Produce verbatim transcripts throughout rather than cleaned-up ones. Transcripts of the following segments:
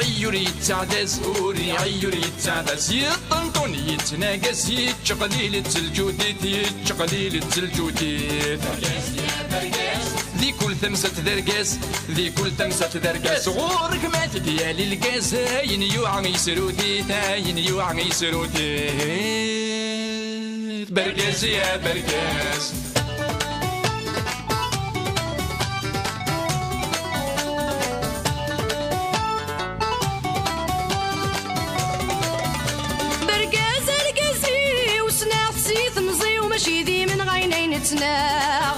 Ayyur yettaɛdaz, ur ayyur yettaɛdaz, yeṭṭenṭun yettnagas, yettqlil-itt lǧudit, yettqlil-itt lǧudit. Di kul tamsalt d argaz, di kul tamsalt d argaz, ɣur-k ma t-id-yali lgaz, ayen yuɛa yesrut-it, ayen yuɛa yesrut-it. Bergaz ya bergaz. Bergaz argaz-iw, ssneɣ-t si temẓi-w, mačči d imenɣayen ay nettnaɣ.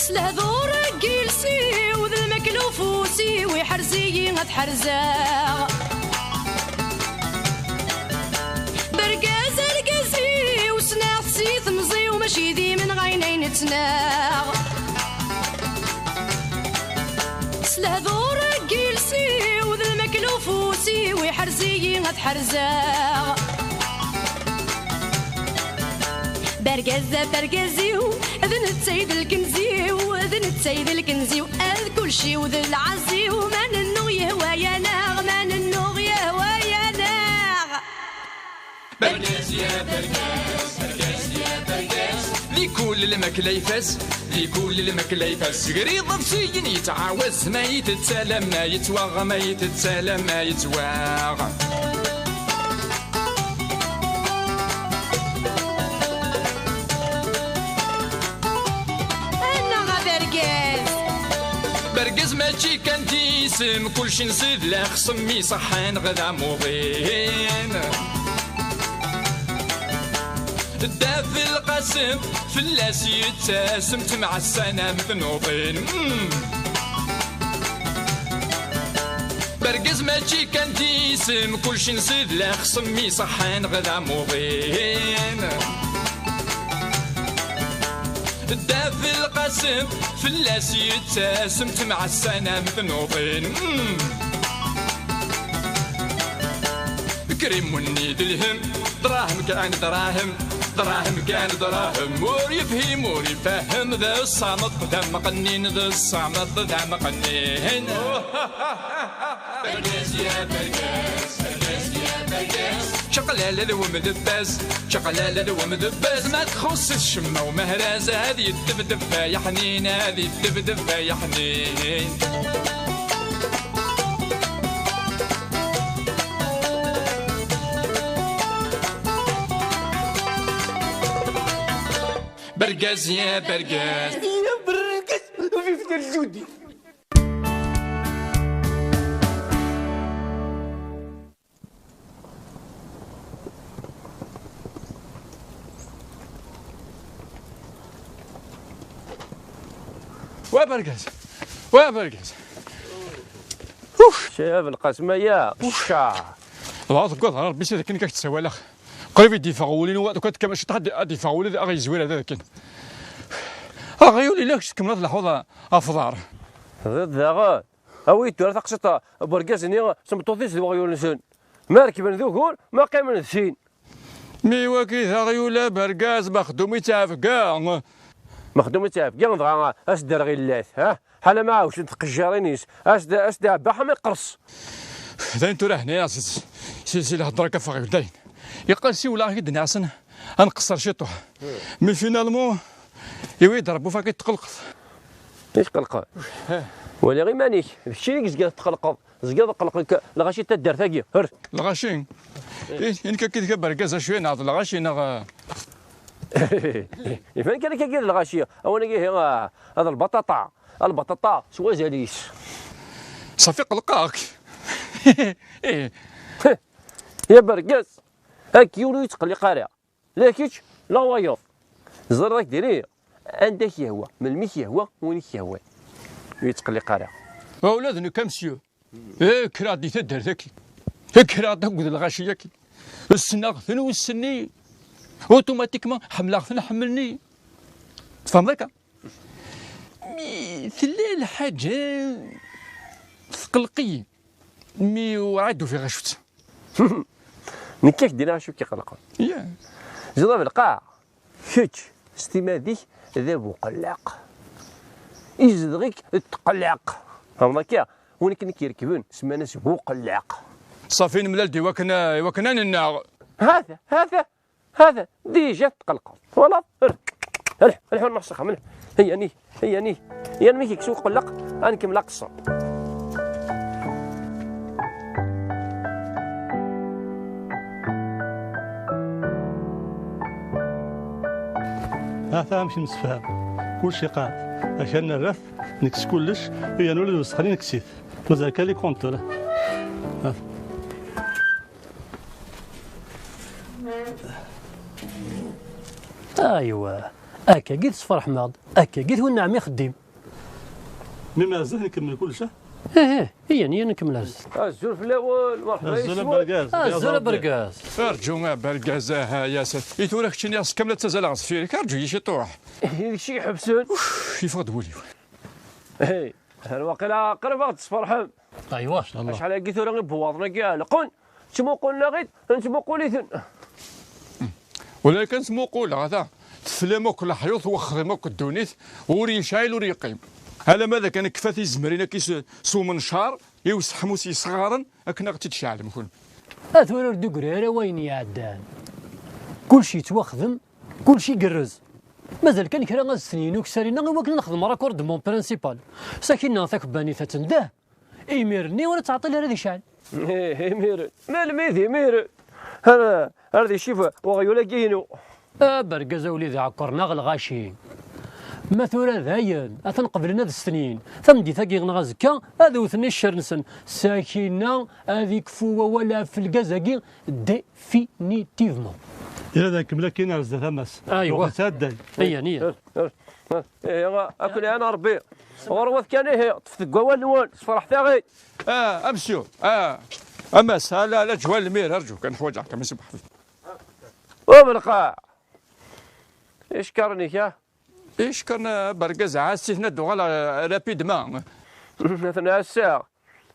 S lehdur n yiles-iw d lmakla ufus-iw, iḥrez-iyi ad ḥerzeɣ. Bergaz argaz-iw, ssneɣ-t si temẓi-w, mačči d imenɣayen ay nettnaɣ. S lehdur n yiles-iw d lmakla ufus-iw, iḥrez-iyi ad ḥerzeɣ. Bergaz a bergaz-iw, d netta i d lkenz-iw, d netta i d lkenz-iw, ad kulci-w d lɛaz-iw, ma nennuɣ yehwa-yaneɣ, ma nennuɣ yehwa-yaneɣ. Bergaz ya bergaz, bergaz ya bergaz. Di kul lmakla ifaz, di kul lmakla ifaz. Sger iḍebsiyen yettɛawaz, ma itett alamma yettwaɣ, ma itett alamma yettwaɣ. Annaɣ a bergaz. Bergaz mačči kan d isem, kulci nṣid la xsem iṣeḥḥan ɣed amuḍin. Dda Belqasem fell-as yettasem, temɛassanam tnuḍin. Mm. Bergaz mačči kan d isem, kulci nṣid la xsem iṣeḥḥan ɣed amuḍin. Dda Belqasem fell-as yettasem, temɛassanam tnuḍin. Mm. Krimunni d lhem, dṛahem kan dṛahem, dṛahem kan dṛahem. Ur yefhim ur ifehhem, d ṣṣameṭ d ameqqnin, d ṣṣameṭ d ameqqnin. Bergaz ya bergaz, bergaz ya bergaz. Čaqlala d wemdebbaz, čaqlala d wemdebbaz. Ma txuṣṣ-it ccemma umehraz, ad yeddebdeb ay aḥnin, ad yeddebdeb ay aḥnin. Bergaz ya bergaz. Ya bergaz, vive le Judi. Wa bergaz! Wa bergaz! Uf! Cɛab lqasma ya! Uf! Cca! Dɣa teggaḍ ɣer Rebbi s akken akka k-ttawaleɣ. Qrib i d-yeffeɣ wul-inu, ad, ad, ad, ad yeffeɣ wul-inu, ad aɣ-yezwir ad akken. Aɣyul ila kečč tkemmleḍ leḥuḍ afḍar. Tebdiḍ daɣen. Awi-d tura taqsiṭ n wergaz-nni d tmeṭṭut-is d weɣyul-nsen. Ma rekben d ugur, ma qqimen d sin. Mi wagi d aɣyul abergaz, maxdum i ttɛebga. Maxdum i ttɛebga, dɣa as-d-rɣillat, ha? Ḥala ma ɛewcent tqejjarin-is, as-d, as-d-ɛebba ḥama iqres. Dayen tura hna si, si, si lhedra akka ffeɣ dayen. Yeqqel siwleɣ-ak-id nniɣ-asen ad nqeṣṣer ciṭuḥ. Mi finalement, iwi-d Rebbi ufak-it tqelqeḍ. I tqelqeḍ? Wali iman-ik, d keččini i yezga tqelqeḍ. Zgiḍ qelqen-k lɣaci n taddart-agi. Her. Lɣaci? I, i nekk akka d abergaz acu neɣ d lɣaci neɣ, eh? Iban kan akka d lɣaci. Awan-agi ihi, ah, ad lbaṭaṭa. A lbaṭaṭa s wazal-is. Ṣafi qelqeɣ-k. Ih. Ya bergaz, akken yiwen ur yettqelliq ara. La kečč, la wayeḍ. Ẓriɣ ad k-d-iniɣ anda k-yehwa, melmi k-yehwa, win i k-yehwan. Ur yettqelliq ara. Ma ula d nekk, a monsieur. Eh, kkreɣ-d di taddart-agi. Eh, kkreɣ-d akked lɣaci-agi. Ssneɣ-ten wissen-nni. Automatiquement, ḥemmleɣ-ten, ḥemmlen-iyi. Tfehmeḍ akka? Mi tella lḥaǧa tqelq-iyi. Mi ur ɛad ufiɣ acu-tt. Nekk ak-d-iniɣ acu k-iqelqen. Yeah. Ziḍ abelqaɛ. Kečč, s timmad-ik, d abuqellaq. Izdeɣ-ik tqelleq. Fehmeḍ akka? Win akken i k-irekben, semman-as Buqelleq. Ṣafi, nemlal-d iwakken, iwakken ad nennaɣ. Hata, hata, hata, déjà tqelqeḍ. Twalaḍ? Alḥu, alḥu, nruḥ s axxam, alḥu. Heyya, nih, heyya, nih. Heyya, mi k-yekkes uqelleq, ad nkemmel aqeṣṣer. Hata amek nemsefham. Kullec iqeɛɛed. Akal nerra-t, nekkes kullec, yan ula d lwesxa-nni nekkes-it. Mazal kan les compteurs. Aywa, akkagi tesferḥem-aɣ-d, akkagi twenneɛem ixeddim. Mi ma zdat nkemmel kullec, ah? Ih, ih, iyya, iyya nkemmel ar zdat. Azul fell-awen, merḥba. Azul yes-wen. Abergaz. Azul abergaz. Arǧu abergaz, aha, ya sat. I tura keččini xas kamel ad ttazaleɣ deffir-k, arǧu-yi ciṭuḥ. D kečč i iḥebsen. Uf, yeffeɣ-d wul-iw. Hey, ar waqila qrib ad ɣ-d-tesferḥem. Aywa. Acḥal-agi tura ibuwaḍen-agi ɛelqen, ttmuqulen-aɣ-id, nettmuqul-iten. Walakin ttmuquleɣ, ata, teflam akk leḥyuḍ, twexxrem akk ddunit, ur yecɛil, ur yeqqim. Alamma d akken nekfa tizemrin-agi s, s umencar, i useḥmus yesɣaren, akken ad ɣ-tt-id-ceɛlem kunwi. A tura ur d-ugri ara wayen iɛeddan. Kullec yettwaxdem, kullec igerrez. Mazal kan kra ad s-nini ukessar-inna i wakken ad nexdem raccord de mon principal. Sakina takebbanit ad tendeh. Imir-nni ur nettɛeṭṭil ara ad icɛel. Ih, imiren. Melmi d imiren? Ar, ar d icif weɣyul-agi-inu. Abergaz a wlidi ɛekkren-aɣ lɣaci. Ma tura dayen, atan qeblen ad stenyin. Tameddit-agi neɣ azekka, ad wten iccer-nsen. Sakina ad ikfu wawal ɣef lgaz-agi définitivement. Ira ad nkemmel akkin ar zdat a Mass. Aywa. Lweqt yettɛedday. Iyya, iyya. Ihi, akken iɛan Rebbi. Ɣurwat kan ihi, ṭṭfet deg wawal-nwen, sferḥet-aɣ-id. Ah, a monsieur, ah, a Mass, ala, ala, ǧwal lmir, arǧu kan ḥwaǧeɣ-kem, a Si Buḥafif. Wabelqaɛ! Icekkaren-ik, ah? Icekkaren, a bergaz, ɛass-iten ad d-uɣaleɣ, eh, rapidement. Ad ten-ɛasseɣ.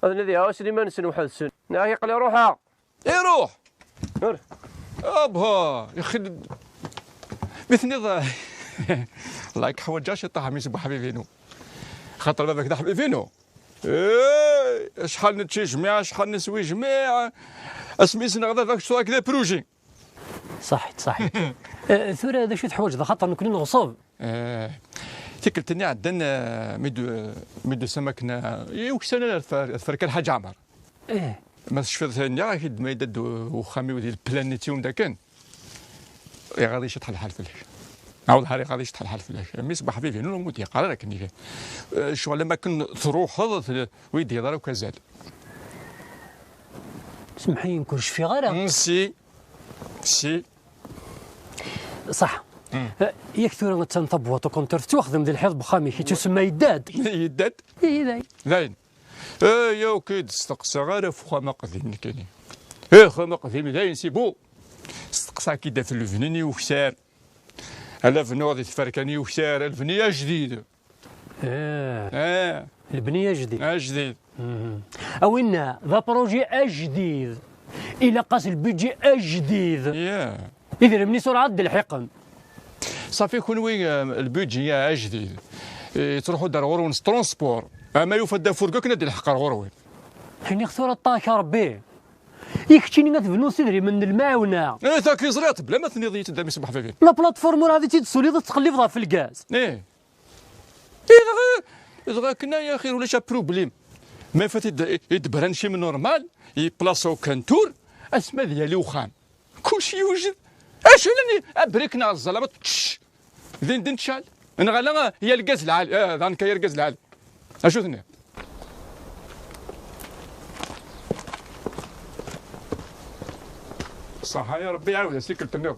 Ad nadi ɛussen iman-nsen weḥd-sen. Neɣ yeqli ruḥeɣ. Iruḥ! Ur. Abha! Yaxi d-, mi tniḍ, Allah, k-ḥwaǧeɣ ciṭṭaḥ, a mmi-s n uḥbib-inu. Xaṭer baba-k d aḥbib-inu. Eh, acḥal nečči jmiɛ, acḥal neswi jmiɛ. Asmi i ssneɣ baba-k, tura-k d apruji. Ṣaḥit, ṣaḥit. Eh, tura d acu teḥwaǧeḍ, axaṭer nekni neɣṣeb? Eh, tikkelt-nni iɛeddan, eh, mi d-, mi d-tusam akken, eh, i ukessar ad tfer-, ad tferka Lḥaǧ Ɛmer. Eh. Ma tecfiḍ ayen nniɣ-ak-id, ma yedda-d u-, uxxam-iw di lplan-nni d tiwem dakken, iɣaḍ icetḥ lḥal fell-ak. Awḍeḥ ar iɣaḍ icetḥ lḥal fell-ak. Mmi-s n uḥbib-inu ur mu d-yeqqar ara akken ihi. Eh, ccɣel am akken truḥeḍ, t-, ur yi-d-yeḍra akk azal. Semmeḥ-iyi, nekk ur cfiɣ ara. Mm, si. Si. Ṣaḥ. Mm. Eh, yak tura attan tabwaṭ ukuntur tettwaxdem di lḥiḍ n uxxam-ik, yettusemma yedda-d. Yedda-d? Ihi dayen. Dayen. Eh, ya ur k-id-steqsaɣ ara ɣef uxxam aqdim nekkini. Eh, axxam aqdim, dayen, c'est bon. Steqsaɣ-k-id ɣef lebni n ukessar. Ala bnuɣ di tferka n ukessar, lebni ajdid. Eh. Eh. Lebni ajdid. Ajdid. Mhm. A winna, d apruji ajdid. Ilaq-as lbudji ajdid. Yeah. Idrimen-is ur ɛad d-lḥiqen. Safi, kunwi, eh, lbudji ajdid, eh, yettruḥu-d ar ɣur-wen s transport. Ama yufa-d afurgu akken ad d-ilḥeq ar ɣur-wen. Iniɣ tura ṭṭaɛek a Rebbi. I keččini ad tebnuḍ s idrimen n lemɛawna. Eh, tak iẓriɣ-tt, bla ma tiniḍ-iyi-tt-id a mmi-s n uḥbib-inu. La plateforme ur ɛad i tt-id-tessuliḍ ad tettqellibeḍ ɣef lgaz. Eh. Eh, dɣa, dɣa akken ay axir ulac aprublem. Ma ifat i d-, i d-branchim normal, yeplaṣa ukantur, asma ad yali uxxam. Kulci yewjed. Acu llan i-, abrik neɣ ẓẓalamat? Tš! Din din tcal. Neɣ ala ya lgaz lɛali. Ah, d nekk ay argaz lɛali. Acu tenniḍ? Ṣaḥa ya Rebbi, ɛawed-as tikkelt-nniḍen.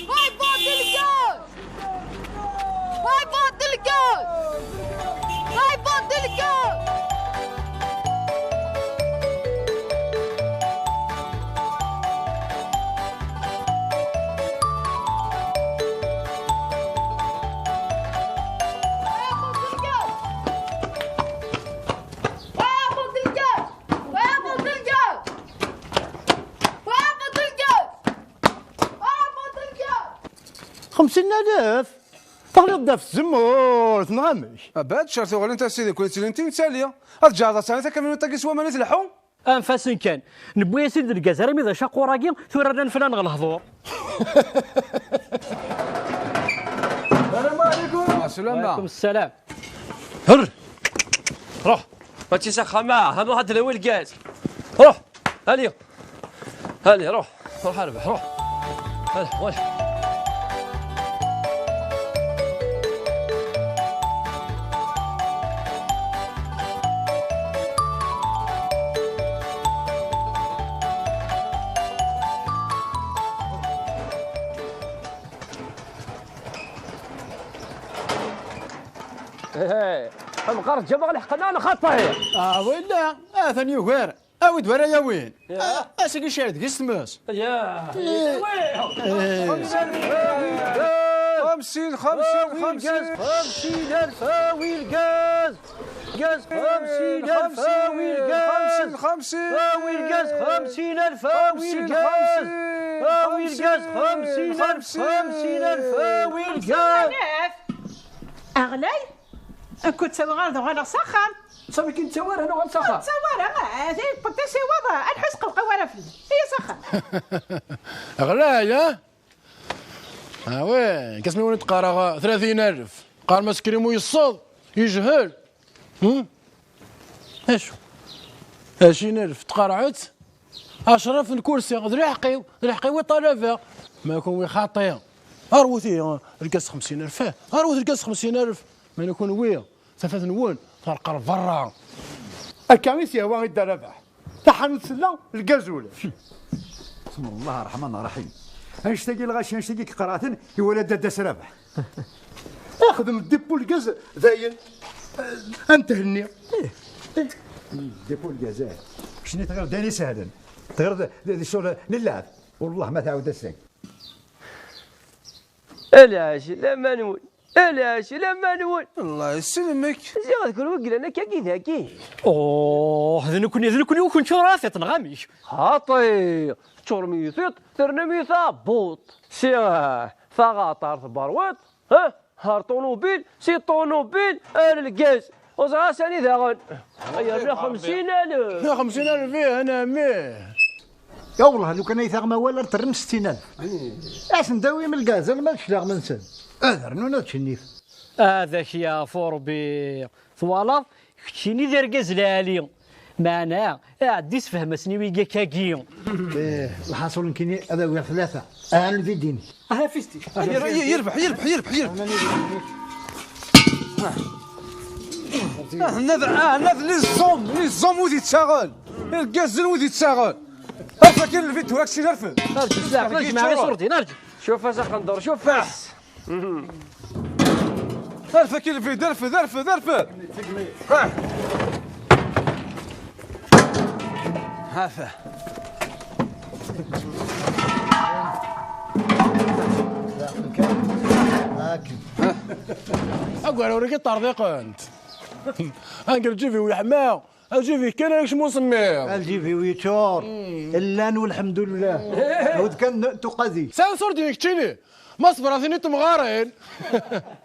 Bye bye, Delgado! Bye bye, Delgado! Bye bye, Delgado! Settin alef? Teɣliḍ-d ɣef tzemmurt, neɣ amek? Abad, cer tuɣalin tasidi, kul ttilin timsali. Ad ǧeɛḍeɣ sɛani takamyunit-agi s waman i tleḥḥu? Anef-asen kan. Newwi-as-id lgaz armi d acaqur-agi, tura rnan fell-aneɣ lehdur. Salam alaikum. Ɛeslama. Wa alaikum ssalam. Herr! Ruḥ! Mačči s axxam, ah, ha, ruḥ ad d-nawi lgaz. Ruḥ! Allez! Allez, ruḥ! Ruḥ a rrbeḥ, ruḥ! Allez, ruḥ! Hey, amqar ǧǧa-aɣ leḥqen-a nxaṭi. Ah, wala, atan yugar. Awi-d wara yawin. Ya. Ah, asagi cer deg-s tmes. Ya. Eh. Eh. Xemsin, xemsin, xemsin. Xemsin alef, awi lgaz. Lgaz, xemsin alef, awi lgaz. Xemsin, xemsin. Awi lgaz, xemsin alef, awi lgaz. Awi lgaz, xemsin alef, xemsin alef, awi lgaz. Aɣlay? Akk ttawiɣ ar d uɣaleɣ s axxam. Sami kin ttawi ara nuɣal s axxam. Ttawi ara, ah, tayewweḍ tasiweḍ, ad ḥusqeɣ qawara fell-i. Iya s axxam. Ɣlay, ha? Ah ouais, kasmi wen teqqareɣ tlatin alef. Qqar ma skrimu yesseḍ, yejhel. Hmm? Acu? Ɛecrin alef tqarɛet, acraf n kursi, d lḥeqq-iw, d lḥeqq-iw i ṭalabeɣ. Ma kunwi xaṭi, rwet-iyi lgaz xemsin alef, eh, rwet lgaz xemsin alef. Ma kunwi, tafat-nwen terqer berra. Akka i s-yehwa i Dda Rabeḥ. Taḥanut tella, lgaz ulac. Bismillah ar-Rahman ar-Rahim. Annect-agi lɣaci, annect-agi iqerɛten, iwala Dda Rabeḥ. Axdem dipu lgaz dayen. Am Thenni. Dipu lgaz, eh. Keččini tɣileḍ d ayen isehlen. Tɣileḍ d, d ccɣel n lɛeb. Wellah ma tɛawed ass-agi. Ala ɛaci, laman-nwen. Ala ɛaci, laman-nwen. Allah yesselmek. Ziɣ d kunwi i yellan akkagi dagi. Oh, d nekkni, d nekkni i ken-ččuṛ tiṭ, neɣ amek? Xaṭi, teččuṛem-iyi tiṭ, ternem-iyi taɛebbuḍt. Si, ah, taɣaṭ ar tberwiḍt, ha? Ar ṭunubil, si ṭunubil ar lgaz. Ur ẓriɣ ara sani daɣen. Yerna xemsin alef. Xemsin alef, ih, a ɛemmi. Ya wellah, lukan ay taɣem awal ar terrem settin alef. Asen-d awim lgaz, alma d cclaɣem-nsen. Ad rnun ad ččen nif. Ad ak-yeɛfu Rebbi. Twalaḍ? Keččini d argaz lɛali. Meɛna, ɛeddi sefhem-asen i wigi akkagi. Eh, lḥaṣul nekkini ad awiɣ tlata. Aha, lbidin. Aha, fisti. Yerbeḥ, yerbeḥ, yerbeḥ, yerbeḥ. Ah, nna d, ah, nna d les hommes, les hommes wid yettaɣen. Irgazen wid yettaɣen. Afakin lvidu, rak si nerfed. Arǧu, s leɛqel, jmeɛ iṣurdiyen, arǧu. Cuf-as aqendur, cuf-as. Arfed ki lvid, arfed, arfed, arfed. Ah. Hafa. Agar ur k-ṭerḍiqent. Ange lǧib-iw yeḥma. Aǧib-ik kan ara yekcem usemmiḍ. Aǧib-iw yeččur. Llan, welḥemdullah. Hud kan tuqadi. Sɛan ṣurdi keččini. Ma ṣebra-t-ini temɣarin.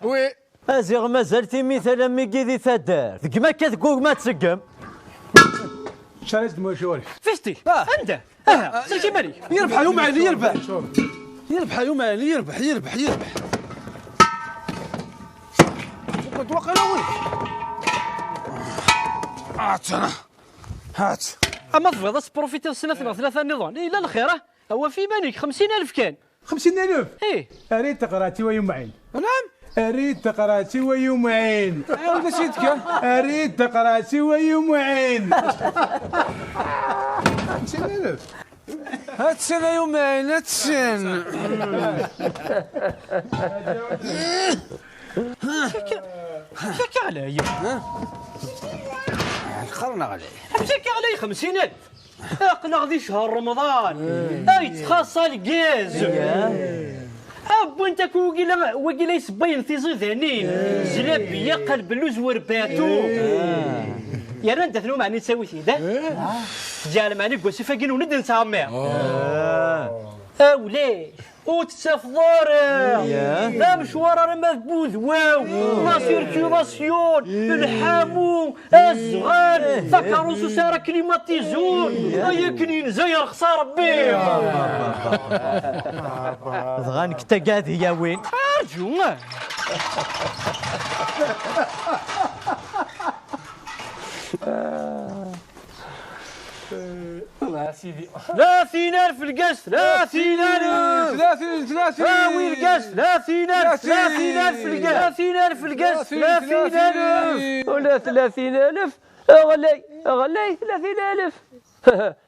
Oui. Aziɣ mazal timit alammi di taddart. Deg makka deg ugma tseggem. Fisti, anda? Aha, selk iman-ik. Yerbeḥ a Yumɛin, yerbeḥ. Yerbeḥ a Yumɛin, yerbeḥ, yerbeḥ, yerbeḥ. Waqila wi. Hat. Hat. Ama tebɣiḍ ad tprofitiḍ snat neɣ tlata nniḍen, yella lxir, ah? Awa f iman-ik, xemsin alef kan. Xemsin alef? Ih. Err-iyi-d taqerɛet-iw a Yumɛin. Naɛam? Err-iyi-d taqerɛet-iw a Yumɛin. Ɛawed-as-id kan. Err-iyi-d taqerɛet-iw a Yumɛin. Xemsin alef? Hat-ten a Yumɛin, hat-ten. Amek akka ɣlay? Lxer neɣ ɣlay? Amek akka ɣlay xemsin alef? Aql-aɣ di ccher Remḍan. Ay yettxaṣṣa lgaz. Wwin-t akk wagi la, wagi la yessebbayen tiẓidanin. Zlabeyya, qalbelluz, werbaɛtu. Yerna anda-ten umeɛni ttawi-t-id, eh? Ǧeɛl meɛni deg wasif-agi nwen i d-nettɛemmiṛ. Ah, ulac. Ur tettafeḍ ara. D amecwar arma d Budwaw, la circulation, lḥamu, azɣal, takerrust ur sɛi ara climatiseur. Ay akken yenza yerxes a Rebbi. Dɣa nekk tagad i yawin. Arǧu. Tlata alef lgaz, tlata alef. Awi lgaz, tlata alef, tlata alef lgaz, tlata alef lgaz, tlata alef. Ula tlata alef, ɣlay, ɣlay, tlata alef.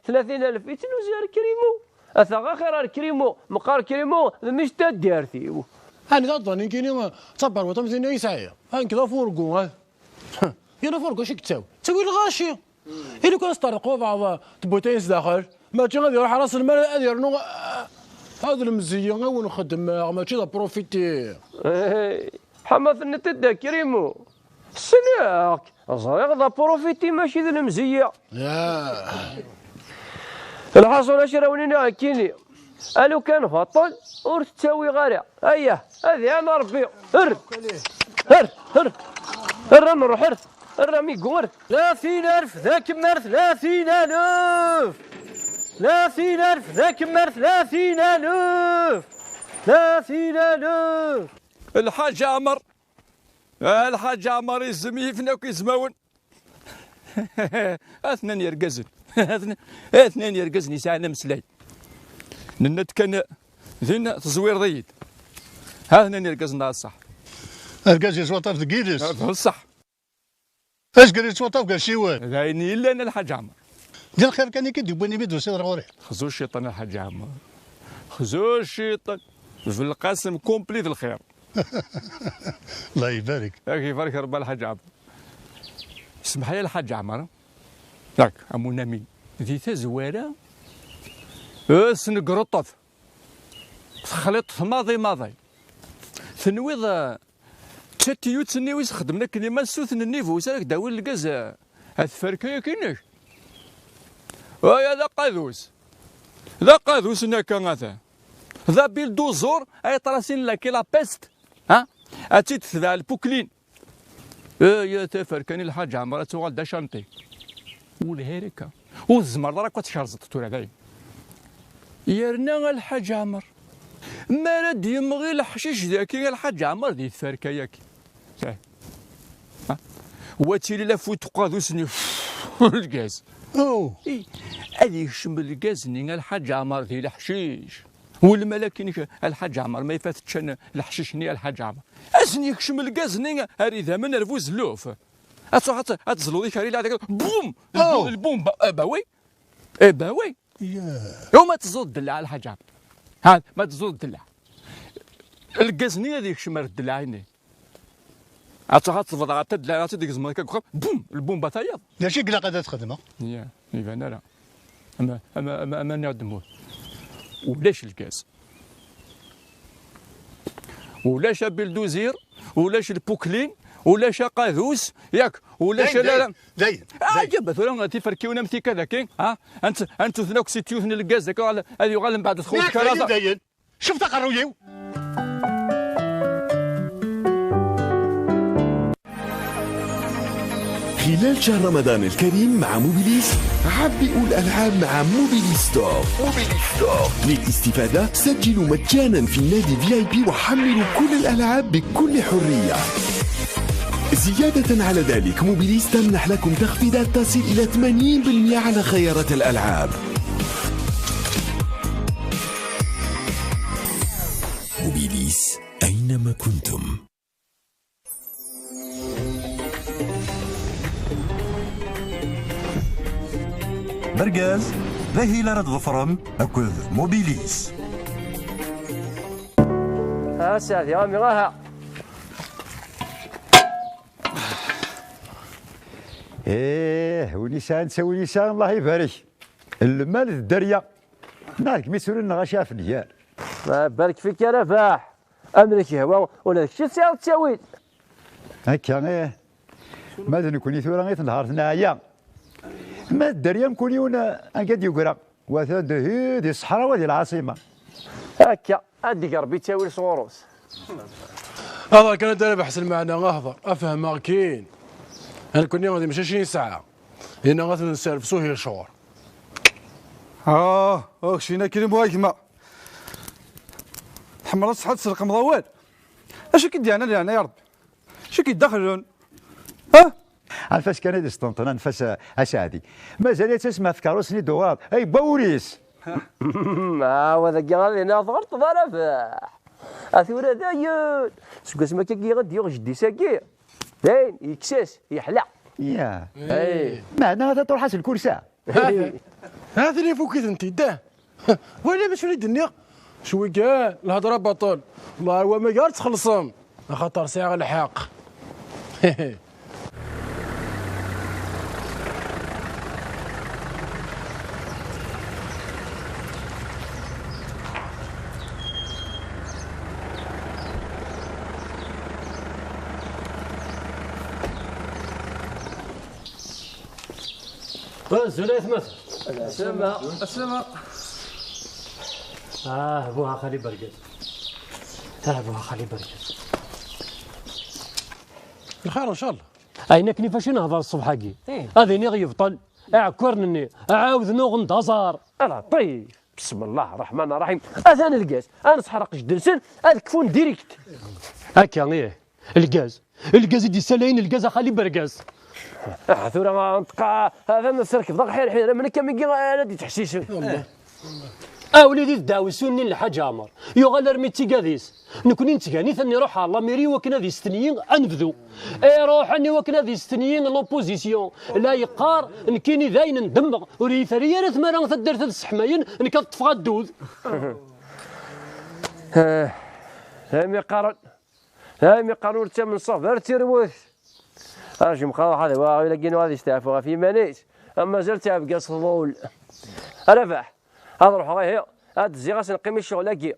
Tlata alef, yettnuzu ar Krimo. Ata axir ar Krimo, meqqar Krimo, d mmi-s n taddart-iw. Anda d-ḍanin kini, d taberwiṭ am tin ay sɛiɣ. Nekk d afurgu, ah. Yal afurgu acu yettawi? Yettawi lɣaci. Ili kan sṭerḍeq wabeɛḍ tewwiḍ-ayen sdaxel. Mačči ad iruḥ ar aselmad ad yernu, ah, ad lemzeyya i wen-xeddmeɣ, mačči d aprofiti. Eh, ḥama tenniḍ-t-id a Krimo. Ssneɣ-k, ẓriɣ d aprofiti mačči d lemzeyya. Ah. Lḥaṣun acu ara wen-iniɣ nekkini. Alukan baṭel ur t-ttawiɣ ara. Ayah, ad iɛan Rebbi. Err! Err! Err! Err a nruḥ, err! Err amigo, err! Tlatin alef d akemmar tlatin alef! Tlatin alef d akemmar tlatin alef! Tlatin alef! Lḥaǧ Ɛmer! A Lḥaǧ Ɛmer, izem yifen akk izmawen. Atnan yergazen. Atnan, atnan yergazen yesɛan ameslay. Nenna-d kan din, tezwireḍ-iyi-d. Atnan yergazen, neɣ ṣṣeḥ? Argaz yettwaṭṭaf deg yiles. Ah, d ṣṣeḥ. Azger yettwaṭṭaf deg aciwen. D ayen yellan, a Lḥaǧ Ɛmer. Di lxir kan i k-id-yewwin imi d-tusiḍ ar ɣur-i. Xzu ciṭan, a Lḥaǧ Ɛmer. Xzu ciṭan. D lqasem complet d lxir. Allah ibarek. Ak ibarek Rebbi a Lḥaǧ Ɛmer. Semḥ-iyi a Lḥaǧ Ɛmer. Yak, a mon ami. Di tazwara, eh, sneggreṭṭef. Texliṭ maḍi maḍi. Tenwiḍ, eh, d tatiyut-nni i s-xedmen akken i ma ssuten nni bu ara k-d-awin lgaz, eh, a tferka-yaki-inek? Aya d aqadus. D aqadus n akka atan. D abilduẓur ay ṭrasin laki la peste. Ha? Ad tt-id-tebɛ lpuklin. Aya taferka-nni Lḥaǧ Ɛmer ad tuɣal d acanṭi. Ur lhi ara akka. Ur tzemreḍ ara akk ad tkerzeḍ tura dayen. Yerna a Lḥaǧ Ɛmer, mi ara d-yemɣi leḥcic daki a Lḥaǧ Ɛmer di tferka-yaki. Eh. Ha? Wa tili la fut uqadus-nni, lgaz. Oh. I, ad yekcem lgaz-nni a Lḥaǧ Ɛmer di leḥcic. Ulma lakin a Lḥaǧ Ɛmer, ma ifat ččan leḥcic-nni a Lḥaǧ Ɛmer. Ad sen-yekcem lgaz-nni ar idammen, ar buzelluf. Ad truḥ ad, ad tezluḍ ikerri, la deg bum! Oh. Lbum, eh ben oui. Eh ben oui. Yeah. Iwa ma tezzuḍ ddellaɛ a Lḥaǧ Ɛmer. Ha, ma tezzuḍ ddellaɛ. Lgaz-nni ad yekcem ar ddellaɛ-nni. Ad truḥ ad tebḍeɛ ad taddellaɛ, ad tt-id-gezmeḍ akka deg uxxam, bum! Lbumba tayeḍ. D acu i ilaq ad txedmeḍ? Ya, iban ara. Ama, ama, ama, ama nniɣ-d mmut. Ulac lgaz. Ulac abilduzer, ulac lpuklin, ulac aqadus, yak, ulac dayen, ala dayen, dayen, ah, dayen. Ǧabba tura tiferkiwin am tika daki, ha? Ant-, antuten akk si tyut n lgaz daki, ad yuɣal mbeɛd txuṣ. Yak, karaza. Dayen, dayen. Cuf taqerruy-iw. خلال شهر رمضان الكريم مع موبيليس، عبئوا الألعاب مع موبيليس ستور. موبيليس ستور. للاستفادة سجلوا مجانا في نادي في آي بي وحملوا كل الألعاب بكل حرية. زيادة على ذلك، موبيليس تمنح لكم تخفيضات تصل إلى ثمانين بالمئة على خيارات الألعاب. موبيليس، أينما كنتم. D argaz, d ahil ara tḍefrem akked Mobilis. Ah, Saɛdi, a mmi, aha. Eh, win yesɛan ttawil yesɛa, Allah ibarek. Lmal d dderya. Neɣ deg mi ttrulen neɣ acu ɣef nnger. Ah, barek fik a Rabaḥ. Amek ihwa, ula d kečč tesɛiḍ ttawil. Akka, eh. Ma d nekkni tura i tenhert neɛya. Ma d dderya mkul yiwen, eh, anga d-yeggra. Wa atan dihi di ṣṣeḥra, wa di lɛaṣima. Akka. Ad d-ig Ṛebbi ttawil sɣur-s. Hḍer kan a Dda Rabaḥ s lmeɛna, hḍer, a fehmeɣ-kin. Nekkni d imcac i nesɛa. Dinna ad ten-nserfes uhi ccɣel. Ah, oh, keččini akken i bɣa gma. Tḥemmleḍ ṣṣeḥḥa ad tselqmeḍ awal? Acu i k-d-yeɛnan, yeɛna ya Ṛebbi? Acu i k-yeddaxlen? Ha? Anef-as kan ad isṭenṭen, anef-as a, a Saɛdi. Mazal yettasem ɣef tkeṛṛust-nni d-uɣaḍ. Ay, yewwa wul-is! Ah, wa dagi ad iniɣ tɣelṭeḍ a Rabaḥ. A tura dayen. Seg wasmi akka i d-yuɣ jeddi-s-agi, dayen, yekkes-as, yeḥla. Ya. Ay. Meɛna ata truḥ-as lkursa. Ha-ten-, ha-ten ifuk-iten-id, ah. Wala d acu i d-nniɣ? Cwi kan, lhedra baṭel. Wellah, wa ma gar txellṣem, axaṭer sɛiɣ lḥeqq. Azul ay atmaten. Asama. Asama. Ah, buha xali bergaz. Ah, buha xali bergaz. Lxir, ncallah. Ayen akken ifac i nehḍer ṣṣbeḥ-agi. Ih. Ad iniɣ yebṭel. Iɛekkuren-nni ɛawden uɣen-d aẓar. Ala, ṭif. Bismillah ṛṛeḥman ṛṛaḥim. Atan lgaz. Ad nesḥerq jeddi-nsen, ad kfun direct. Akka, ih. Lgaz. Lgaz i d-yessalayen lgaz a xali bergaz. Ah, tura nṭeq, ah, ad am-serkbeḍ aḥirḥir, am nekk am igi ara d-ittḥessisen. Ah, wlidi d ddeɛwessu-nni n Lḥaǧ Ɛmer. Yuɣal armi d tigad-is. Nekni nettgani-t ad iruḥ ɣer lamiri i wakken ad istenyi anebdu. Iruḥen i wakken ad istenyi l'opposition. La yeqqar, nekkini d ayen ndemmeɣ. Ur iyi-terri ara tmara taddart ad sseḥmayen, nekk ad ṭṭfeɣ addud. Eh, am iqqaren, am iqqaren ur ttamen ṣṣber tirwet. Arjum xaḍ ḥad wa ɣilaginu ad isteɛfu ɣef yiman-is. Am mazal ttɛebga s tḍul. A Rabaḥ, ad ruḥeɣ ihi, ad d-zziɣ asenqim i ccɣel-agi.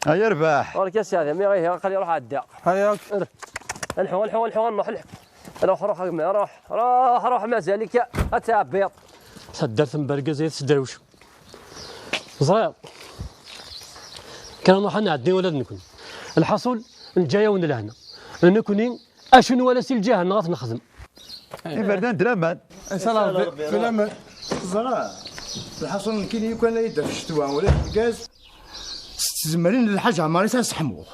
Ay a Rabaḥ. Ɣur-k a Saɛdi, mi ihi aql-i ruḥ ɛedda. Aya. Lḥu, lḥu, lḥu, ad nruḥ, lḥu. Ruḥ, ruḥ, a gma, ruḥ, ruḥ, ruḥ, mazal-ik ad tɛebbiḍ. Taddart n Bergaz ay tesdrewc. Ẓriɣ. Kan ad nruḥ ad nɛeddi ula d nekni. Lḥaṣul, neǧǧa-yawen lehna. Nekni, acu nwala si lǧiha-nneɣ ad t-nexdem. Iberdan d laman. Nsala Rebbi, d laman. Ẓra. Lḥaṣul, nekkini yukan la yedder ccetwa, ula d lgaz, s tzemrin n Lḥaǧ Ɛmar i s-seḥmuɣ.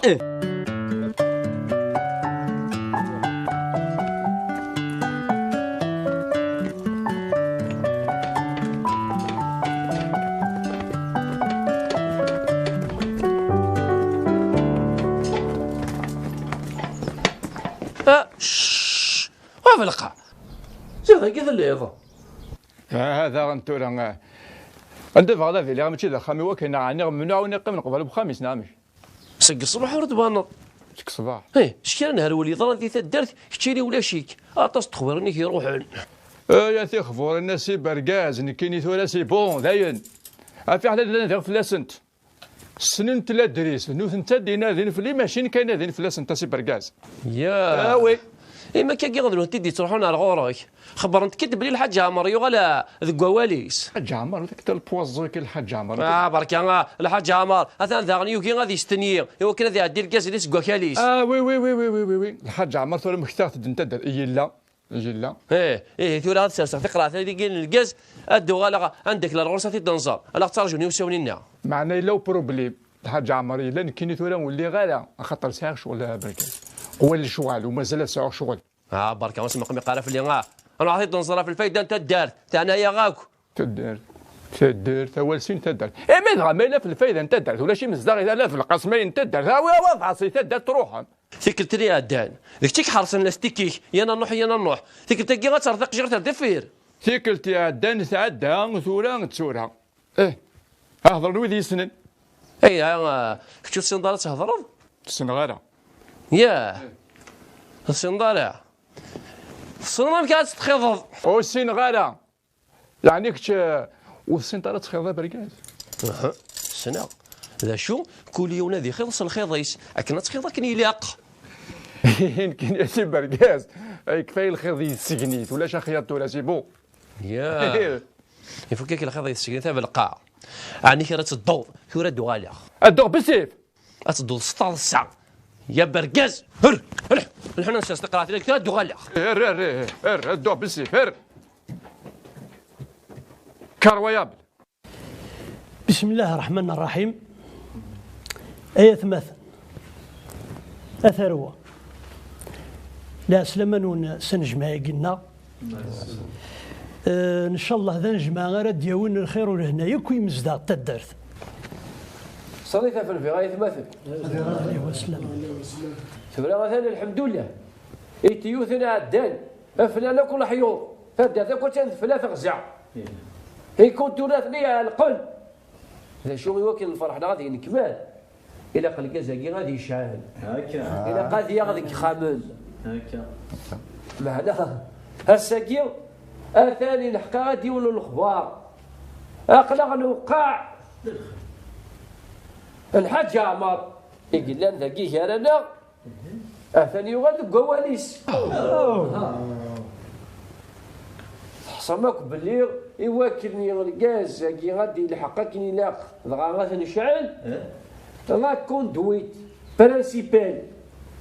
Ah, ccc! Wa belqa! Ziɣ dagi telliḍ! Ah, daɣen tura, ah, anda bɣiɣ ad iliɣ, mačči d axxam-iw akken, ɛni mennaɣ win iqqimen qbal uxxam-is, neɣ amek? Seg ṣṣbeḥ ur d-tbaneḍ. Seg ṣṣbeḥ? Ih, s kra n herwel yeḍran di taddart, keččini ulac-ik. Aṭas n texbirin i k-iruḥen. Ay a tixburin a si Bergaz, nekkini tura c'est bon, dayen. Afiḥel ad nadiɣ fell-asent. Ssnent ladris, nutenti ad d-inadin fell-i, mačči nekk ay nadin fell-asent a si Bergaz. Ya. Ah oui. Imi akka i d-ttruḥun ar ɣur-k. Xebbṛent-k-id belli Lḥaǧ Ɛmer yuɣal, ah, deg wawal-is. Lḥaǧ Ɛmer, dak d lpwaẓẓu-k Lḥaǧ Ɛmer. Ah, berka, ah, Lḥaǧ Ɛmer, atan daɣen yugi ad yestenyi, i wakken ad iɛeddi lgaz-nni seg wakal-is. Ah, oui, oui, oui. Lḥaǧ Ɛmer tura mmektaɣ-t-id n taddart. Yella, yella. Ih, ih, tura ad serseɣ tiqraɛt-agi n lgaz, ad d-uɣaleɣ ad d-akleɣ ɣur-s ad t-id-nẓer. Ala ɣ-ttraǧun iwsawen-inna. Meɛna yella uproblem. Lḥaǧ Ɛmer yella, nekkini tura ur lliɣ ara, axaṭer sɛiɣ ccɣel, ah, berka. Qwal lecɣal, u mazal ad sɛuɣ ccɣel. Ah, berka, ur smeqmiq ara fell-i, ah. Nruḥ ad t-id-nẓer ɣef lfayda n taddart, teɛna-yaɣ akk. Taddart, taddart, awal sin taddart. Imi dɣa ma yella ɣef lfayda n taddart, ulac imezdaɣ i tala d lqasma n taddart, awi, awi, aḍɛas i taddart, truḥem. Tikkelt-nni iɛeddan, d kečč i iḥerṣen lastik-ik, yan a nruḥ, yan a nruḥ. Tikkelt-agi ad terreḍ taqejjirt ar deffir. Tikkelt iɛeddan tɛedda, tura d tura. Eh, hḍren wid yessnen. Ay, ah, kečč ur tessineḍ ara ad thedreḍ? Ssneɣ ara. Yah. Ur tessineḍ ara. Tessneḍ amek ad tettxiḍeḍ? Ur ssineɣ ara. Yeɛni kečč, eh, ur tessineḍ ara ad txiḍeḍ abergaz? Aha, ssneɣ. D acu? Kul yiwen ad ixiḍ s lxiḍ-is, akken ad txiḍ akken ilaq. Nekkini a si bergaz, ay kfay lxiḍ yessegnit, ulac axyaḍ tura, c'est bon. Yah. Ifuk-ak lxiḍ yessegnit a belqaɛ. Ɛni kra tedduḍ, tura ad d-uɣaleɣ. Ad dduɣ bessif. Ad tedduḍ s taḍsa. Ya bergaz, her, her, nḥna nessers tiqraɛtin ad k-ad uɣaleɣ. Her, her, her, her, ddu bessif, her. Incroyable. بسم الله الرحمن الرحيم. Ay atmaten, a tarwa, lɛeslama-nwen s anejmaɛ-agi-nneɣ. Eh, ncallah d anejmaɛ ara d-yawin lxir u lehna yakk i yimezdaɣ n taddart. Ṣalit ɣef Nnbi, ay atmaten. Alayhi wa sallam. Tura atan, lḥemdullah, itiyuten ɛeddan, aflan akk leḥyuḍ, taddart akk attan tefla teɣza. Ikunturatni ɛelqen. D acu i wakken lferḥ-nneɣ ad yenekmal? Ilaq lgaz-agi ad yecɛel. Akka. Ilaq ad yaɣ deg yexxamen. Akka. Meɛna, ass-agi, atan ilḥeq-aɣ-d yiwen n lexbar. Aql-aɣ newqeɛ. Lḥaǧ Ɛmer, i yellan dagi gar-aneɣ, atan yuɣal deg wawal-is. Teḥṣam akk belli i wakken lgaz-agi ad d-ilḥeq akken ilaq, dɣa ad t-necɛel, la conduite principale,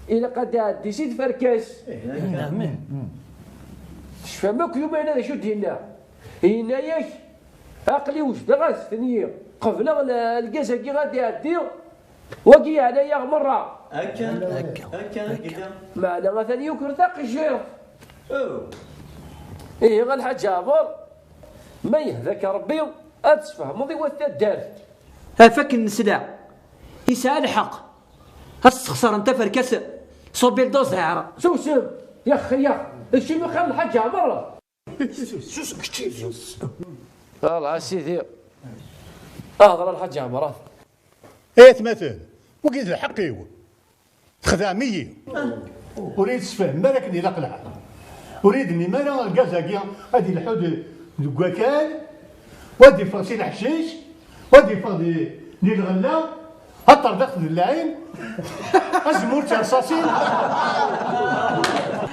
ilaq ad d-iɛeddi si tferka-s. Tecfam akk yumayna d acu d-yenna? Yenna-yak, aql-i wejdeɣ-as-ten-i, qebleɣ l-, lgaz-agi ad d-iɛeddi, wagi yeɛna-yaɣ merra. Akka. Akka. Akka i yella. Meɛna atan yuker taqejjirt. Oh. Ihi a Lḥaǧ Ɛmer, ma yehda-k Ṛebbi, ad tfehmeḍ i wat taddart. Af akken nesla, yesɛa lḥeqq. Ad sxeṣren taferka s, s ubilduzer. Susem, yaxxi, yaxxi. Acimi qqaren Lḥaǧ Ɛmer? Sus kečči, sus. Ala a sidi. Hḍer a Lḥaǧ Ɛmer. Ay atmaten, wagi d lḥeqq-iw. Txedɛem-iyi. Ur iyi-tessefham ara akken ilaq lḥal. Ur iyi-d-tennim ara argaz-agi ad ilḥu d-, deg wakal, wa d-iffeɣ si leḥcic, wa d-iffeɣ di, di lɣella. Aṭerḍiq d lɛin, azemmur d tirṣaṣin.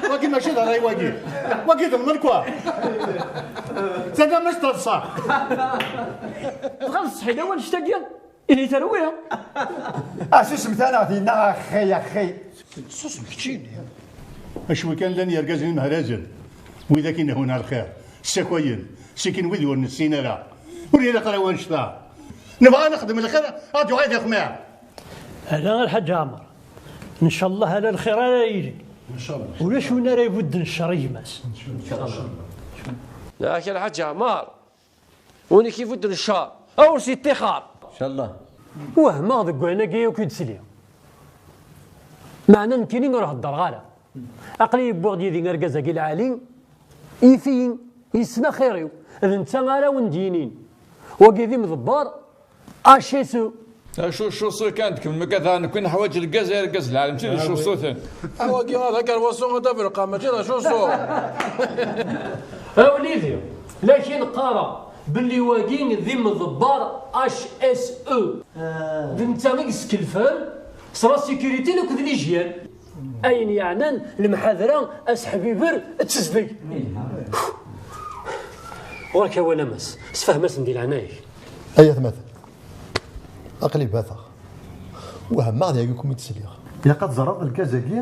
Wagi mačči d ṛṛay wagi. Wagi d lmelk wa. Tadamast taḍsa. Dɣa d ṣṣeḥ-ina wannect-agi, ihi terwi. Ah, susem tanaɣ dinna, axi, axi. Susem keččini. Acwi kan llan yergazen imehrazen, widak i nehhun ar lxir, ssakayen, sikin wid ur nessin ara. Ur ilaq ara wannect-a. Nebɣa ad nexdem lxir, ad yuɣal d ixmiɛ. Ala a Lḥaǧ Ɛmer. Ncallah ala lxir ara yili. Ncallah. Ulac win ara ibudden ccer i gma-s. Ncallah. Yak a Lḥaǧ Ɛmer. Win i k-ibudden ccer, a ur s-yeṭṭixer. Ncallah. Wehmeɣ deg wayen-agi akk i d-tesliḍ. Meɛna nekkini ur heddreɣ ara. Aql-i yewwiɣ-d yid-i argaz-agi lɛali, yif-iyi, yessen axir-iw, d netta ara wen-d-yinin. Wagi d imḍebber, H S E. Acu, cuṣu kan, tkemmlem akka, daɣen nekkni neḥwaǧ lgaz, ay argaz lɛali, mačči d cuṣuten. Awagi d akerwaṣu, d abelqam, mačči d acuṣu. A wlidi, lakin qqareɣ belli wagi d imḍebber H S E. D netta i yeskelfen s la sécurité akked l'hygiène. Ayen yeɛnan lemḥadra, aseḥbiber d tezdeg. Ɣur-k awal a Mass, sefhem-asen di leɛnaya-k. Ay atmaten, aql-i bateɣ. Wehmeɣ deg-kum i d-sliɣ. Ilaq ad teẓreḍ lgaz-agi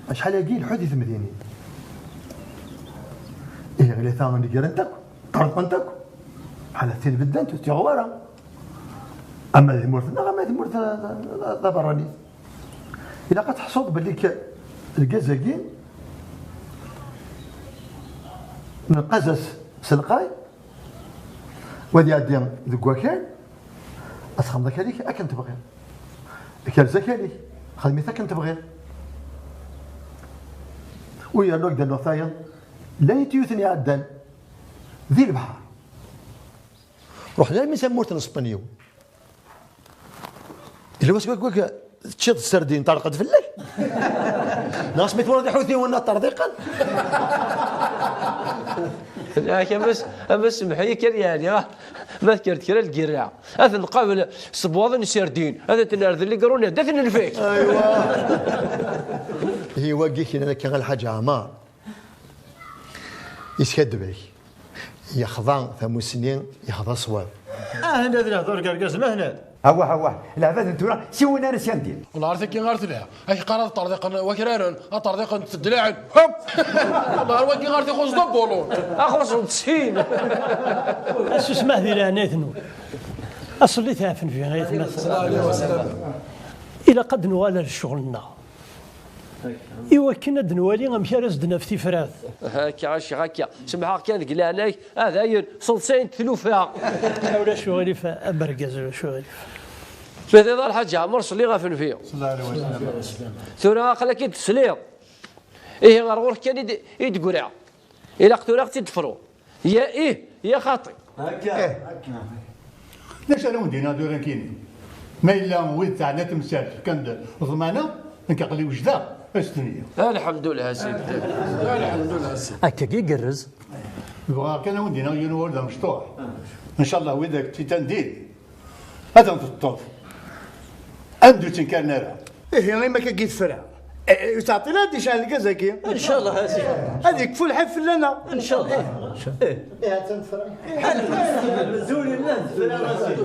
acḥal-agi ileḥḥu di temdinin. Ihi ɣilata negrent akk, ṭerḍqent akk. Ḥala tin beddant ur tt-yuɣ wara. Ama di tmurt-nneɣ, ama di tmurt ta-, ta-, ta-, taberranit. Ilaq ad teḥṣuḍ belli k-, lgaz-agi nenqas-as s lqay, wa ad iɛeddi deg wakal, ad txedmeḍ akal-ik akken tebɣiḍ. Kerz akal-ik, xdem-it akken tebɣiḍ. U yernu ad d-rnuɣ tayeḍ, llan ityuten iɛeddan di lebḥer. Ruḥen armi tamurt n Spenyul. Yella wasmi wak teččiḍ sardin, ṭerqent fell-ak? Neɣ asmi twalaḍ iḥutiwen ad ṭerḍiqen? Ak, a Mass, a Mass, semmeḥ-iyi kan, yeɛni, ah, ma tekker-d kra n lgirra, ad ten-nqabel s bwaḍen n sardin, ad ten-nerr d ligrun, ad ten-nfak. Aywa. Hi wagi kra akka a Lḥaǧ Ɛmar. Yeskaddeb-ak. Yexḍa tamusni, yexḍa ṣṣwab. Ahna d lehdur n yergazen, ahna. Awah, awah, leɛbad n tura, siwin ara s-yandin. Wala ar tagi ar telha, ak qqar ad ṭerḍiqen wakraren, ad ṭerḍiqen tedlaɛen, hop! Wala ar wagi ar tixuẓ d abulun. Axuṣ n tsin. Asusem ah di leɛnayt-nwen. Aṣellit ɛfen fi aytmaten. Ilaq ad nuɣal ar ccɣel-nneɣ. I wakken ad nwali amek ara s-d-naf tifrat. Akka, akka, akka. Semḥeɣ kan deg leɛnaya-k, ah, dayen, seḍsayent tlufa. Ulac uɣilif a bergaz, ulac uɣilif. Tbatiḍ a Lḥaǧ Ɛmer, ṣelli ɣef nnbi. Tura aql-ak-id tesliḍ. Ihi ɣer ɣur-k kan i d-, i d-greɣ. Ilaq tura ad ɣ-tt-id-tefruḍ. Ya ih, ya xaṭi. Akka. Eh. D acu ara wen-d-iniɣ tura nekkini? Ma yella wid teɛna temsalt fkan-d ḍmana, nekk aql-i wejdeɣ ad s-ten-iniɣ. Alḥemdullah a sidi. Alḥemdullah a sidi. Akkagi igerrez. Bɣiɣ kan ad wen-d-iniɣ yiwen wawal d amecṭuḥ. Ncallah widak tt-itandin. Ad ten-teṭṭef. Ad d-ur ttenkaren ara. Ihi, imi akka i tefra. Eh, ur teɛṭil ad d-yecɛel lgaz-agi. Ncallah a sidi. Ad yekfu lḥif fell-aneɣ. Ncallah. Eh. Ihi, ad ten-tefra. Ḥal. Zul llah tefra a sidi.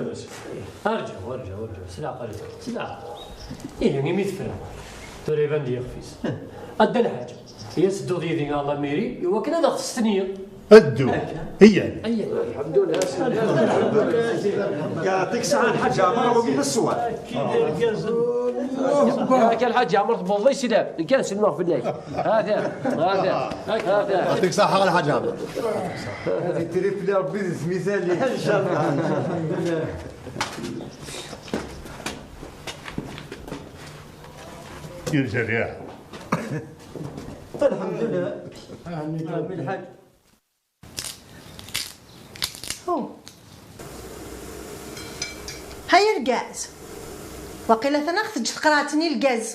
Arǧu, arǧu, arǧu. S leɛqel, s leɛqel. Ihi, imi tefra. Tura iban-d yixef-is. A Dda Lḥaǧ, i as-tedduḍ yid-i ɣer la mairie, i wakken ad aɣ-testeniḍ. Ddu. Iyya. Iyya. Alḥemdulillah. Yeɛṭik ṣṣeḥḥa Lḥaǧ Ɛmer, wagi d ṣṣwab. Akka Lḥaǧ Ɛmer tewweḍ-iyi sslam. Nekk ad sellmeɣ fell-ak. Hata, hata, hata. Yeɛṭik ṣṣeḥḥa Lḥaǧ Ɛmer. Ad yetripli Rebbi di tmitalin. Incallah. Yerza rriḥ. Alḥemdulillah. Ɛemmi Lḥaǧ. Hu. Hay argaz. Waqila atan aɣ-teǧǧ teqraɛt-nni lgaz.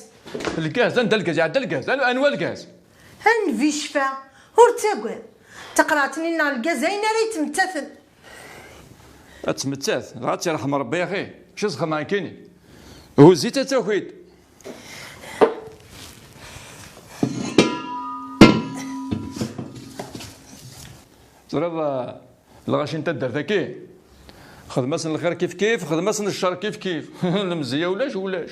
Lgaz? Anda lgaz? Iɛedda lgaz? Anu-, anwa lgaz? A nnbi ccfa, ur ttagad. Taqraɛt-nni neɣ lgaz ayen ara yettmettaten. Ad tmettat, dɣa ad tt-yerḥem Rebbi, axi. Acu zexmeɣ nekkini? Huzz-itt ad taki-d. Teẓriḍ, eh, lɣaci n taddart-agi? Xdem-asen lxir kif kif, xdem-asen ccer kif kif. Lemzeyya ulac, ulac.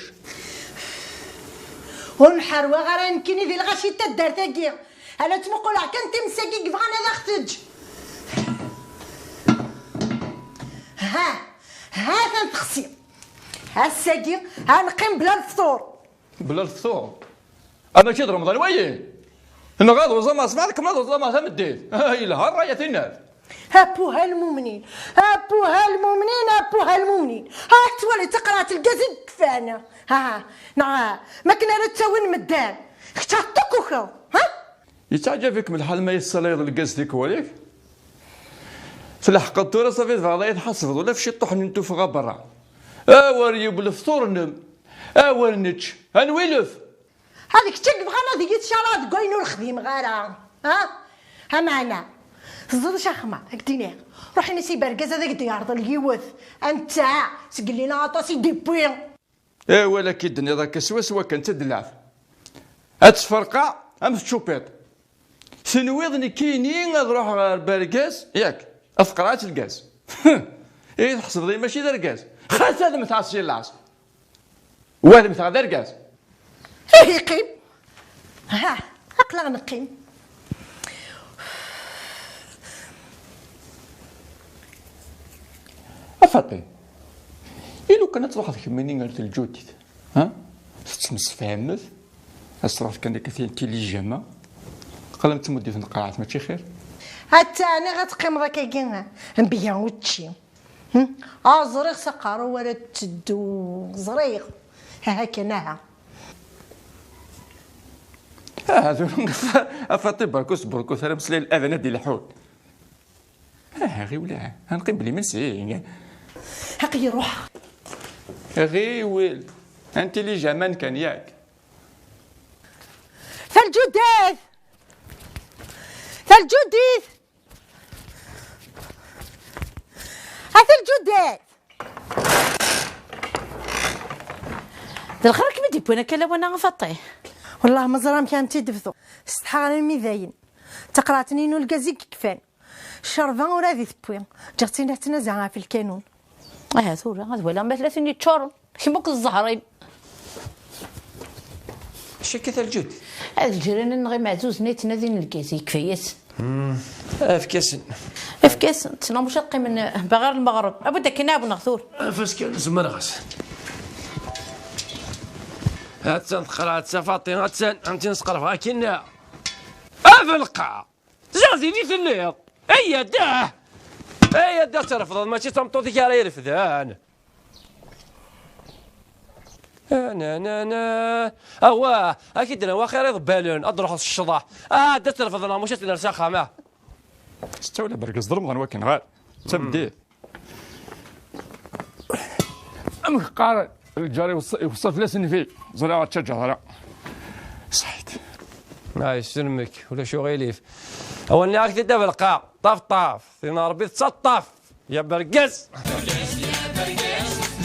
Ur nḥerwaɣ ara nekkini di lɣaci n taddart-agi. Ala ttmuquleɣ kan times-agi i yebɣan ad aɣ-teǧǧ. Ha, ha-t-an texsi. Ass-agi, ad neqqim bla lefṭur. Bla lefṭur? A mačči d Remḍan wayi? Nɣaḍ uẓameɣ ṣṣbeḥ, lekmaḍ uẓameɣ tameddit. Ah, yelha ṛṛay a tinnat. Apuha lmumnin, apuha lmumnin, apuha lmumnin. Ha, twaliḍ taqerɛet lgaz i d-kfan. Ha, neɣ, ma akken ara ttawin medden. Kečč ad ṭṭukukeḍ, ha? Yettaɛǧab-ikem lḥal ma yessalayeḍ lgaz tikwal-ik? Tleḥqeḍ tura, ṣafi tebɣiḍ ad yi-tḥasbeḍ ula f ciṭṭuḥ-nni n tuffɣa berra. Awer yeww lefṭur-nnem, awer nečč, ad nwilef. Ad kečč i yebɣan ad iyi-tcaraḍ deg wayen ur xdimeɣ ara, ha? Ameɛna, teẓriḍ acu axemma, ad k-d-iniɣ. Ruḥ ini-as i bergaz ad ak-d-yerḍel yiwet. Anta, seg llina aṭas i d-iwwi. Awal akka i d-tenniḍ akka swaswa kan d tadlaɛt. Ad tferqeɣ am tčupiṭ. Tenwiḍ nekkini ad ruḥeɣ ɣer bergaz, yak, ad teqreɛ-itt lgaz. Ihi tḥesbeḍ-iyi mačči d argaz? Xas ad mmteɣ si laẓ. Wa ad mmteɣ d argaz. Ihi qqim. Ha, aql-aɣ neqqim. A Faṭi, i lukan ad truḥeḍ kemmini ar telǧudit, ha? Tettemsefhamet, ad s-truḥeḍ kan akka tintilijama, qal am tmuddit n tqerɛet, mačči xir? Atta ɛni ad teqqimeḍ akkagi, mbiya učči? Hm? Ah, ẓriɣ s aqerru ara d-teddu, ẓriɣ. Aha kan, aha. Aha, tura, a Faṭi, berkus, berkus, ara meslay adan ad d-ilḥun. Aha, ɣiwel, aha, ad neqqim bla imensi. Aql-i ruḥeɣ. Ɣiwel, intelligent kan, yak? Talǧudet! Talǧudit! A talǧudet! D lxir kem-id-yewwin akka lawan-a a Faṭi? Wellah ma ẓriɣ amek ara m-tt-id-bduɣ. Setḥaɣ armi dayen. Taqerɛet-nni n ulgaz i yekfan. Ccerba ur ad itewwi. Ǧǧiɣ-tt-in ad tnaza ɣef lkanun. Aha tura, ad waliɣ ma tella tin yeččuren. Kemm akked zzher-im. Cakka-t a lǧud. Ad lǧiran-nneɣ imeɛzuzen ay ttnadin lgaz, yekfa-yasen. Efk-asen. Efk-asen, ttnamuc ad qqimen, eh, ba ɣer lmeɣreb. Abud akken aɛebneɣ tura. Af-as kan, zemreɣ-as. Attan teqra, attan Faṭi, attan, attan sqerbeɣ akin. Adelqa! Ziɣ din i telliḍ! Ay adda! Ay adda terfdeḍ, mačči d tameṭṭut-ik ara irefden! Ananana! Awah! Ad k-id-nawi axir iḍebbalen, ad d-truḥeḍ s ccḍeḥ! Ah, ad terfdeḍ neɣ mačči ad t-ners axxam, ah! Ttawla bergez d remḍan wakken, ɣer d tameddit. Amek qqar lǧar iweṣṣa fell-as nnbi? Ẓriɣ ad ttaǧǧaḍ ara. Ṣaḥit. Ah, yesselmek, ulac uɣilif. Awal nniɣ-ak-t-id abalqa. Ṭaf, ṭaf. Tin n Ṛebbi tettaṭṭaf. Ya bergaz.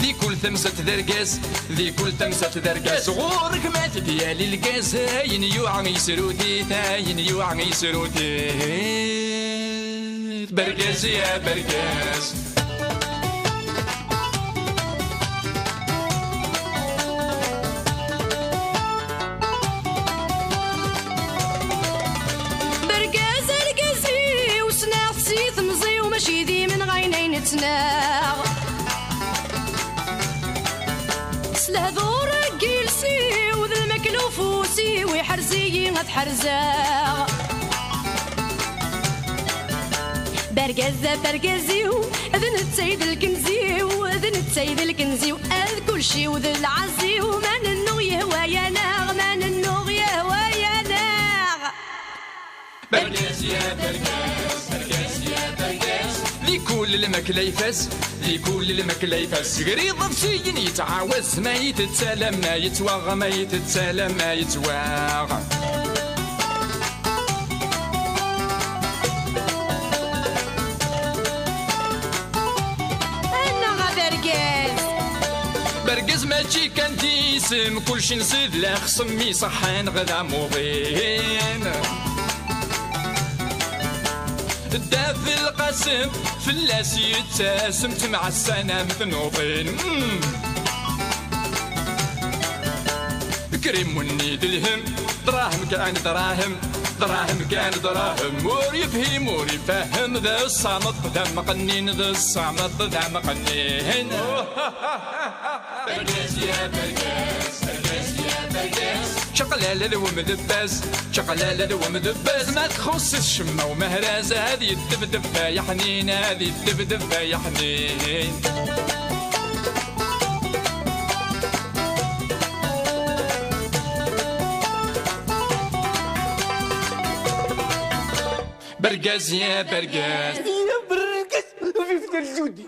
Di kul tamsalt d argaz, di kul tamsalt d argaz. Ɣur-k ma tbyal lgaz, ayen yuɛa yesrut-it, ayen yuɛa yesrut-it. Bergaz ya bergaz. Bergaz argaz-iw, ssneɣ-t si temẓi-w, mačči d imenɣayen ay nettnaɣ. S lehdur n yiles-iw, d lmakla ufus-iw, iḥrez-iyi ad ḥerzeɣ. Bergaz, bergaz-iw, d netta i d lkenz-iw, d netta i d lkenz-iw, ad kulci-w d lɛaz-iw, ma nennuɣ yehwa-yaneɣ, ma nennuɣ yehwa-yaneɣ. Bergaz ya bergaz, bergaz ya bergaz. Di kul lmakla ifaz, di kul lmakla ifaz. Grid ḍebsiyen yettɛawaz, ma yettett alamma yettwaɣ, ma yettett alamma yettwaɣ. Annaɣ a bergaz! Bergaz mačči kan d isem, kulci nsid la xsem iṣeḥḥan ɣ d amuḍin. Dda Belqasem fell-as yettasem, ttemɛassan am tnuḍin. Mm. Krim wenni d lhem, dṛahem kan dṛahem, dṛahem kan dṛahem. Ur yefhim, ur ifehhem, d ṣṣameṭ d ameqqnin, d ṣṣameṭ d ameqqnin. Bergaz ya bergaz, bergaz ya bergaz. Čaqlala d wemdebbaz, čaqlala d wemdebbaz. Ma txuṣṣ-it ccemma umehraz, ad yeddebdeb ay aḥnin, ad yeddebdeb ay aḥnin. Bergaz ya bergaz. Ya bergaz, vive de Judy.